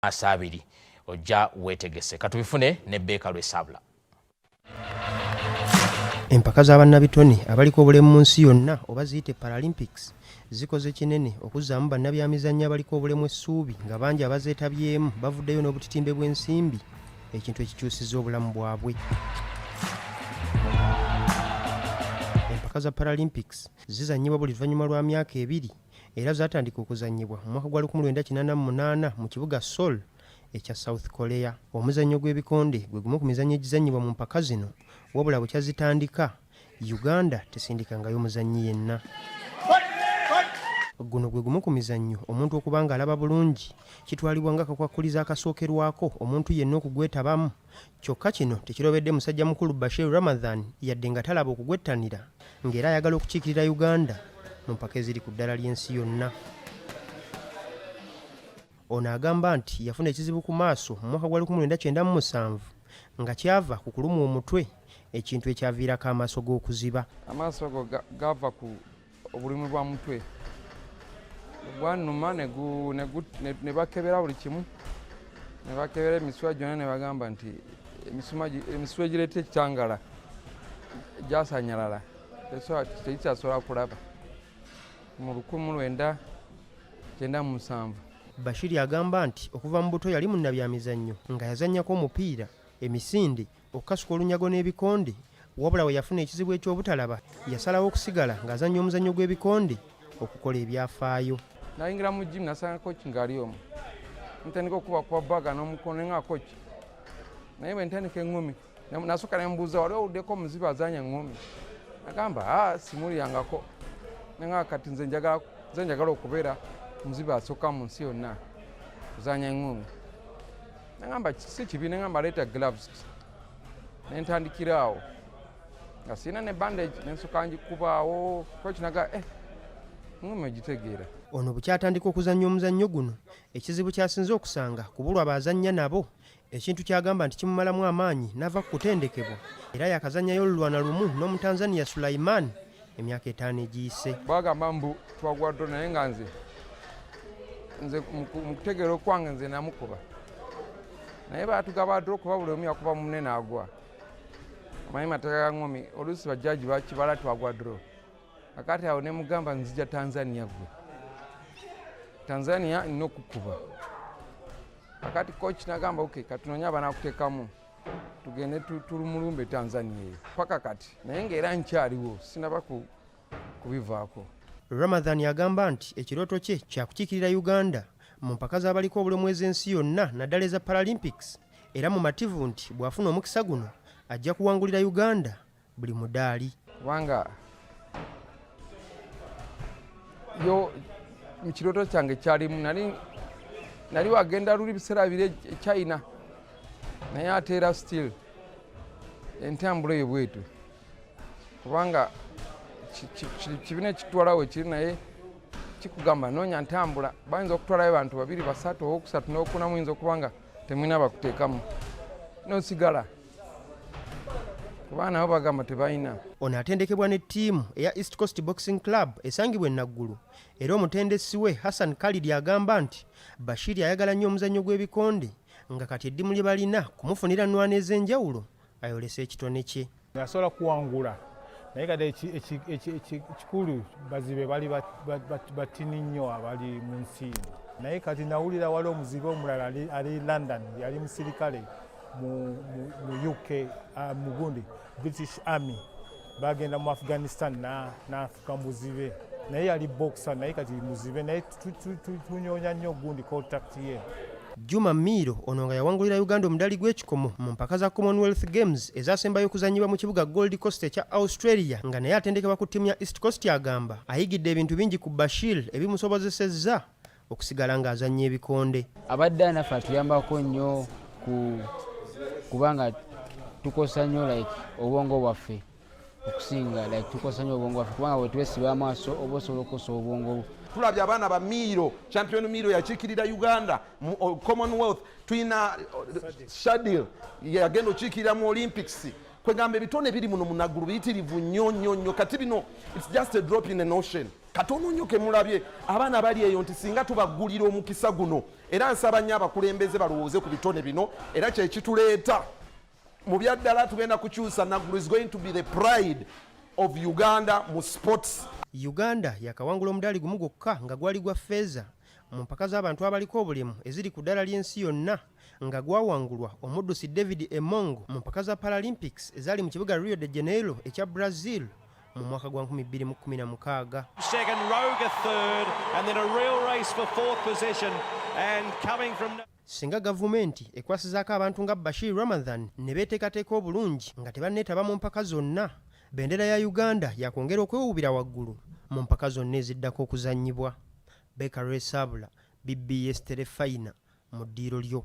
Maaso 2 ojja weetegese. Katubifune ne Beeka Lwesabula. Empaka z'abannabitone abaliko obulemu mu nsi yonna oba ziyite Paralympics zikoze kinene okuzzaamu bannabyamizannyo abaliko obulemu essuubi, nga bangi abazeetabyemu bavuddeyo n'obutitimbe bw'ensimbi, ekintu ekikyusizza obulamu bwabwe. Empaka za Paralympics zizannyibwa buli luvannyuma lwa myaka 2 era zatandika okuzannyibwa mu mwaka gwa 1988 mu kibuga Seoul ekya South Korea. Omuzannyo gw'ebikonde gwe gumu ku mizannyo egizannyibwa mu mpaka zino, wabula bwe kyazitandika Uganda tesindikangayo muzannyi yenna. Guno gwe gumu ku mizannyo omuntu okuba ng'alaba bulungi kitwalibwa nga akakwakkulizo akasookerwako omuntu yenna okugwetabamu. Kyokka kino tekirobedde musajja mukulu Bashir Ramadhan yadde nga talaba okugwettanira, ng'era ayagala okukiikirira Uganda mu mpaka eziri ku ddala ly'ensi yonna. Ono agamba nti yafuna ekizibu ku maaso mu mwaka gwa 1997 nga kyava ku kulumwa omutwe, ekintu ekyaviirako amaaso g'okuziba. Amaaso ago gava ku obulumi bwa mutwe gwanuma, ne bakebera buli kimu, ne bakebera emisuwa gyonna, ne bagamba nti emisuwa egireeta ekitangala gyasanyalala, tekikyasobola kulaba, mu 1997. Bashiri agamba nti okuva mu buto yali munnabyamizannyo, nga yazannyako omupiira, emisinde, okukasuka olunyago n'ebikonde, wabula we yafuna ekizibu eky'obutalaba yasalawo okusigala ng'azannya omuzannyo gw'ebikonde okukola ebyafaayo. Nayingira mu gym, nasanga coach ng'ali omwo, ntandika okuba kuba baga n'omukono nga coach, naye bwe ntandika eŋŋumi, nasooka nembuuza, "Wali owuddeko omuzibe azanya eŋŋumi?" Agamba, "A, simulyangako." Nenga kati nze njagala okubeera muzibe asooka mu nsi yonna kuzanya eŋŋumi. Nagamba si kibi, nengamba leeta gloves, nentandikira awo nga sirina ne bandage, nensooka ngikubaawo. Coach naga, "Eh, ŋŋumi ogitegeera." Ono bukyatandika okuzannya omuzannyo guno, ekizibu kyasinze okusanga kubulwa baazannya nabo, ekintu kyagamba nti kimumalamu amaanyi n'ava ku kutendekebwa, era yakazannyayo olulwana lumu n'Omutanzania Sulaiman emyaka 5 egiyise. Bagamba mbu twagwa draw, naye nga nze mu kutegeera okwange nze namukuba, naye batugaba draw kuba buli omu yakuba munne n'agwa. Omanyi mateeka ga ŋŋumi, oluusi bajjaji bakibala twagwa draw. Akati awo nemugamba, "Nzija Tanzania, gwe Tanzania nina okukuba." Akati coach nagamba, "Ok, katunonye abanakuteekamu tugende tulumulumbe Tanzania eyo." Paka kati naye ngaera nkyaliwo, sinaba kubivaako. Ramadhan agamba nti ekirooto kye kyakukiikirira Uganda mu mpaka z'abaliko obulemu ez'ensi yonna, naddala eza Paralympics, era mumativu nti bw'afuna omukisa guno ajja kuwangulira Uganda buli mudaali. Kubanga yo mu kirooto kyange kyalimu nali wagenda luli biseera biri e China, naye ate era still entambula eyo bwetu, kubanga kibiina ekitwalawo kiri, naye kikugamba noonya ntambula. Bayinza okutwalayo bantu babiri, basatu, owokusatu n'okuna muyinza okuba nga temulina bakuteekamu, nosigala, kuba nabo bagamba tebalina. Ono atendekebwa ne ttiimu eya East Coast Boxing Club esangibwa e Naggulu, era omutendesi we Hassan Khalid agamba nti Bashiri ayagala nnyo omuzannyo gw'ebikonde, nga kati eddimu lye balina kumufunira nnwana ez'enjawulo ayolese ekitone kye. Asobola kuwangula, naye kati ekikulu bazibe bali batini nnyo abali mu nsi eno. Naye kati nawulira wali omuzibe omulala ali London, yali musirikale mu UK, mugundi British Army, bagenda mu Afghanistan n'afuka muzibe, naye yali boxer, naye kati muzibe, naye tunyonya nnyo gundi contact ye. Juma Miiro ono nga yawangulira Uganda omudaali gw'ekikomo mu mpaka za Commonwealth Games ezasembayo okuzannyibwa mu kibuga Gold Coast ekya Australia, nga naye atendekebwa ku ttiimu ya East Coast, agamba ayigidde ebintu bingi ku Bashir ebimusobozesezza okusigala ng'azannya ebikonde. Abadde naffe atuyambako nnyo kubanga tukosa nnyo like obwongo bwaffe okusinga, like tukosa nnyo obwongo bwaffe, kubanga bwe twesiba amaaso oba osobola okukosa obwongo bwo. Tulabye abaana ba Miiro, champion Miiro yakiikirira Uganda mu Commonwealth. Tulina Shadil yagenda okiikirira mu Olympics. Kwegamba ebitone biri muno munaggulu biyitirivu nnyo nnyo nnyo. Kati bino, it's just a drop in an ocean, katono nnyo kemulabye. Abaana bali eyo nti singa tubaggulira omukisa guno, era nsaba nnyo abakulembeze balowooze ku bitone bino, era kyekituleeta mu byaddala. Tugenda kukyusa Naggulu, is going to be the pride of Uganda mu sports. Uganda yakawangula omudaali gumu gwokka, nga gwali gwa ffeeza, mu mpaka z'abantu abaliko obulemu eziri ku ddala ly'ensi yonna, nga gwawangulwa omuddusi David Emongo mu mpaka za Paralympics ezaali mu kibuga Rio de Janeiro ekya Brazil mu mwaka gwa 2016. Second, Roga third, and then a real race for fourth position. And coming from Singa gavumenti ekwasizaako abantu nga Bashir Ramadhan ne beeteekateeka obulungi nga tebanneetaba mu mpaka zonna, bendera ya Uganda yakwongera okwewuubira waggulu mu mpaka zonna eziddako okuzannyibwa. Beka Lwesabula, BBS Terefayina, mu ddiiro lyo.